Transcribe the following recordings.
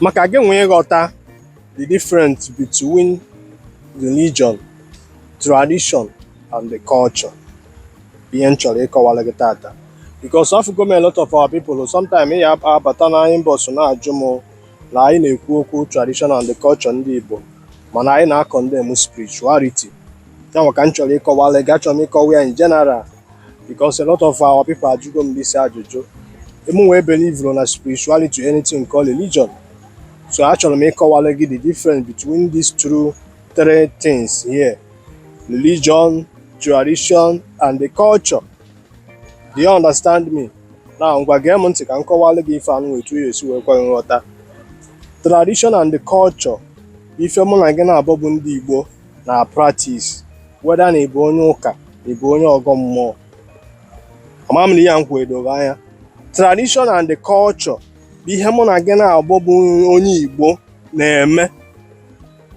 Maka gị nwee ịghọta the difference between religion, tradition and the culture, ihe m chọrọ ịkọwara gị tata, because afụgo m a lot of our people, sometimes ị ya abata na inbox na-ajụ m na anyị na-ekwu okwu tradition and the culture ndị Igbo, mana anyị na-condemn spirituality. Ya nwa ka m chọrọ ịkọwara gị. Achọrọ m ịkọwa ya in general because a lot of our people ajụgo m this ajụjụ. Mụ wee believe na spirituality, anything called religion. So achọrọ m ịkọwara gị the difference between these two three things here: religion, tradition and the culture. Do you understand me now? Ngwa, gee m ntị ka m kọwara gị ife anụ etu ya esi wee kwe nghọta. Tradition and the culture, ife mụ na gị na-abụ bụ ndị Igbo na practice, whether na ịbụ onye ụka, ịbụ onye ọgọ mmụọ. Ama m na ihe a m kwuru doro anya. Tradition and the culture bụ ihe mụ na gị na-abụ bụ onye Igbo na-eme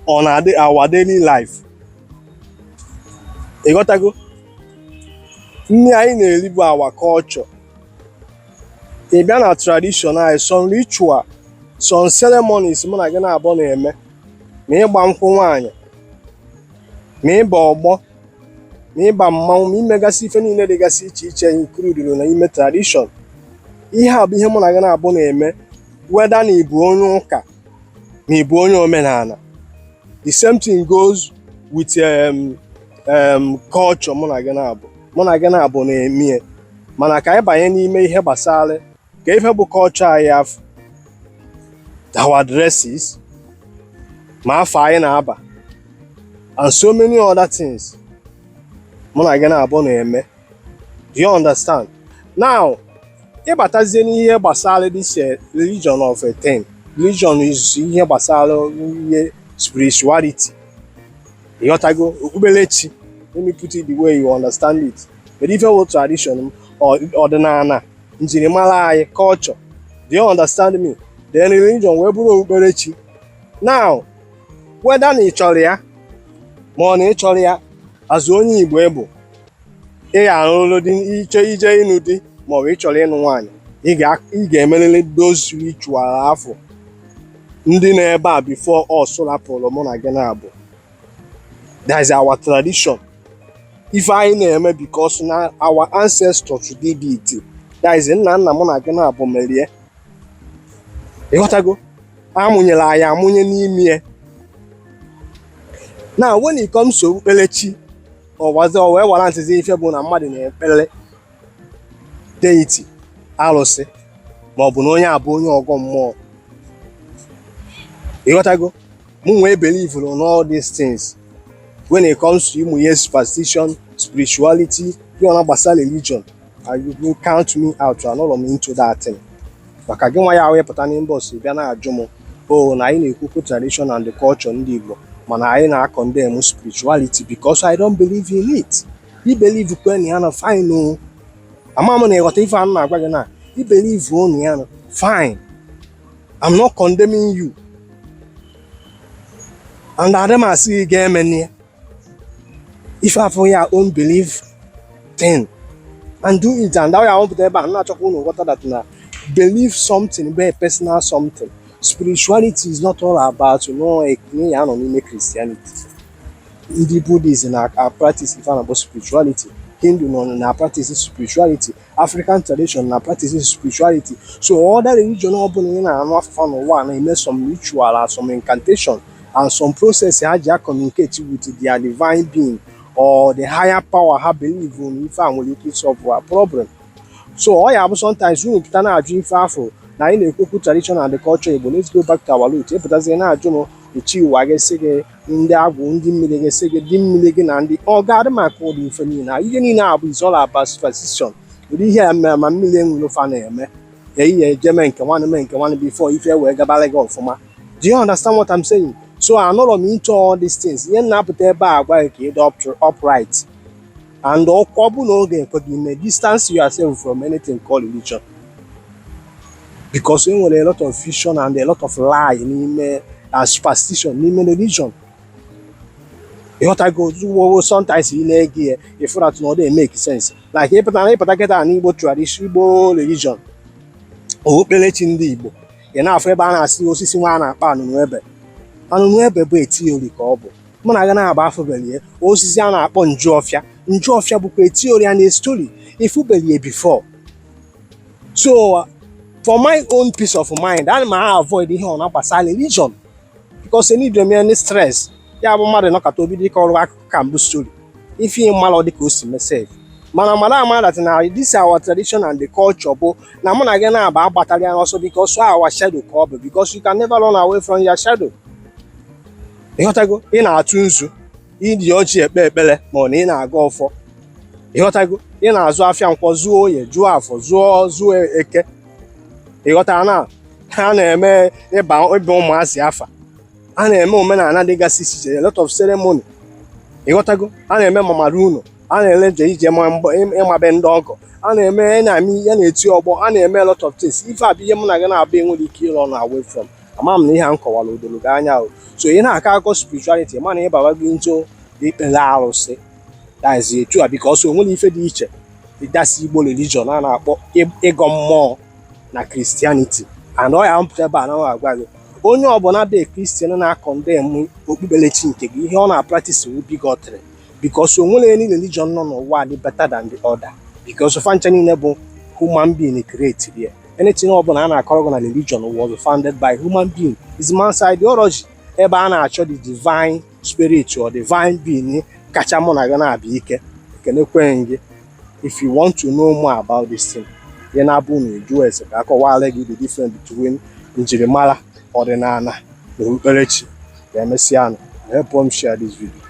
on our daily life. Ịghọtago? Nri anyị na-eri bụ our culture. Ị bịa na tradition anyị, some ritual, some ceremonies mụ na gị na-abụ na-eme, ma ịgba nkwụ nwaanyị, ma ịba ọgbọ, ma ịba mmanwụ, ma imegasị ife niile dịgasị iche iche included na ime tradition. Ihe a bụ ihe mụ na gị na-abụ na-eme, whether na ịbụ onye ụka, ma ịbụ onye omenala. The same thing goes with culture. Mụ na gị na-abụ na-eme ya. Mana ka anyị banye n'ime ihe gbasara ka ife bụ culture anyị afọ, our dresses, ma afọ anyị na-aba and so many other things mụ na gị na-abụ na-eme. Do you understand now? Ịbatazie n'ihe gbasara this religion of a thing, religion is ihe gbasara ihe spirituality. Ịghọtago? Okpukperechi, let me put it the way you understand it. But ife wụ tradition, ọdịnala, njirimara anyị, culture. Do you understand me? Then religion wee bụrụ okpukperechi. Now, whether na ị chọrọ ya ma ọ na ị chọrọ ya, azụ onye Igbo ịbụ, ị ga-arụrụ di, iche ije ịnụ di ma ọ bụ ị chọrọ ịnụ nwaanyị, ị ga-emerịrị those ritual afọ ndị nọ ebe a before us rapụrụ mụ na gị na-abụ. That is our tradition, ife anyị na-eme because na our ancestors did it. That is nna nna mụ na gị na-abụ merie. Ịghọtago? Amụnyere anyị amụnye n'ime ya. Now, when it comes to okpukperechi, ọwazi o wee wara ntịzi ife bụ na mmadụ na-ekpere deity, arụsị, ma ọ bụ na onye abụ onye ọgọ mmụọ. Ịghọtago? Mụ nwee believe in all these things. When it comes to ịmụ ihe superstition, spirituality, ihe ọna gbasara religion, and you count me out, anọrọ m into that thing. Maka gị nwa ya wee pụta n'inbox bịa na-ajụ m o na anyị na-ekwukwu tradition and the culture ndị Igbo, mana anyị na-condemn spirituality, because I don't believe in it. I believe kwe na ya na fine o. Ama m na ịghọta ife a m na-agwa gị na i believe o na ya na fine. I'm not condemning you and adị m asị gị ga-eme ya. Ife afọ ya own belief thing and do it, and ya wepụta ebe a m na-achọkwa unu ghọta that na believe something be a personal something. Spirituality is not all about ya nọ n'ime Christianity. Ndị Buddhism na practice ife a na-akpọ spirituality, Hindu nọ na practice spirituality, African tradition na practice spirituality. So other religion ọbụla ị na-anụ afụfa n'ụwa na-eme some ritual and some incantation and some process ha ji communicate with their divine being or the higher power ha believe na ife a nwere ike solve a problem. So ọ ya bụ sometimes unu pụta na-ajụ ife afọ na anyị na-ekwekwu tradition and the culture Igbo. Let's go back to our root. Ịpụtazie na-ajụ m echi ụwa gị, sị gị ndị agwụ, ndị mmiri gị, sị gị dị mmiri gị na ndị ọ ga-adị maka ụdị ife niile a. Ihe niile a bụ is all about superstition. Ụdị ihe a mere ma mmiri enwere fa na-eme ehihie eje mee nke nwanne, mee nke nwanne before ife wee gabara gị ọfụma. Do you understand what I'm saying? So anọrọ m into all these things. Ihe m na-apụta ebe a agwa gị ka ị dị upright and ọ bụ na oge ekwe gị ime, distance yourself from anything called religion, because e nwere a lot of fiction and a lot of lie n'ime and superstition n'ime religion. Ịghọtago? Wo sometimes ị na-ege ya, ịfụ that na ọ dị make sense. Like ịpụta na ịpụta kịta na Igbo tradition, Igbo religion, okpukperechi ndị Igbo, Ị na-afụ ebe a na-asị osisi nwa a na-akpọ anụnụ ebe. Anụnụ ebe bụ theory ka ọ bụ. Mụ na gị na-agba afụbelie osisi a na-akpọ njuọfịa. Njuọfịa bụkwa theory and a story ifubelie before. So for my own peace of mind, ana m avoid ihe ọ na-gbasara religion because need m any stress. Ya bụ mmadụ nọkọta obido ịkọrọ akụkọ ka mbụ story ife mmalụ dị ka o si mesef. Mana mara ama that na this our tradition and the culture bụ na mụ na gị na-aba agbatara ya n'ọsọ because our shadow ka ọ bụ, because you can never run away from your shadow. Ịghọtago? Ị na-atụ nzu, iji ọjị ekpe ekpere, ma ọ na ị na-aga ọfọ. Ịghọtago? Ị na-azụ afịa nkwọ, zụọ oye, jụọ afọ, zụọ zụọ eke. Ịghọtara na ha na-eme ịba ịba ụmụazị afa, a na-eme omenala dịgasị iche iche, a lot of ceremony. Ịghọtago? A na-eme mamara unu, a na-ele nje ije ịmabe ndị ọgọ, a na-eme na-eme ya na-eti ọgbọ, a na-eme a lot of things. Ife a bụ ihe mụ na gị na-abụ enwere ike ịrọ na away from. Ama m na ihe a m kọwara odoro gị anya o. So ị na-akọ akụkọ spirituality, mana ịbara gị into ikpere arụsị, that is etu a, because o nwere ife dị iche that's Igbo religion a na-akpọ ịgọ mmụọ na Christianity. And ọ ya mpụta ebe a na agwa gị, onye ọbụla bụ Christian na-acondemn okpukperechi nke gị, ihe ọ na-practice wu bigotry, because o nwere any religion nọ n'ụwa dị better than the other, because fa ncha niile bụ human being create ya. Anything ọbụla a na-akọrọ gị na religion was founded by human being, is man's ideology, ebe a na-achọ the divine spirit or divine being kacha mụ na gị na-abịa ike. Ekenekweghị gị. If you want to know more about this thing, ị na-abụ na eju ese ka akọwara gị the difference between njirimara ọdịnala na okpukperechi. Ka emesịa nụ. Help m share this video.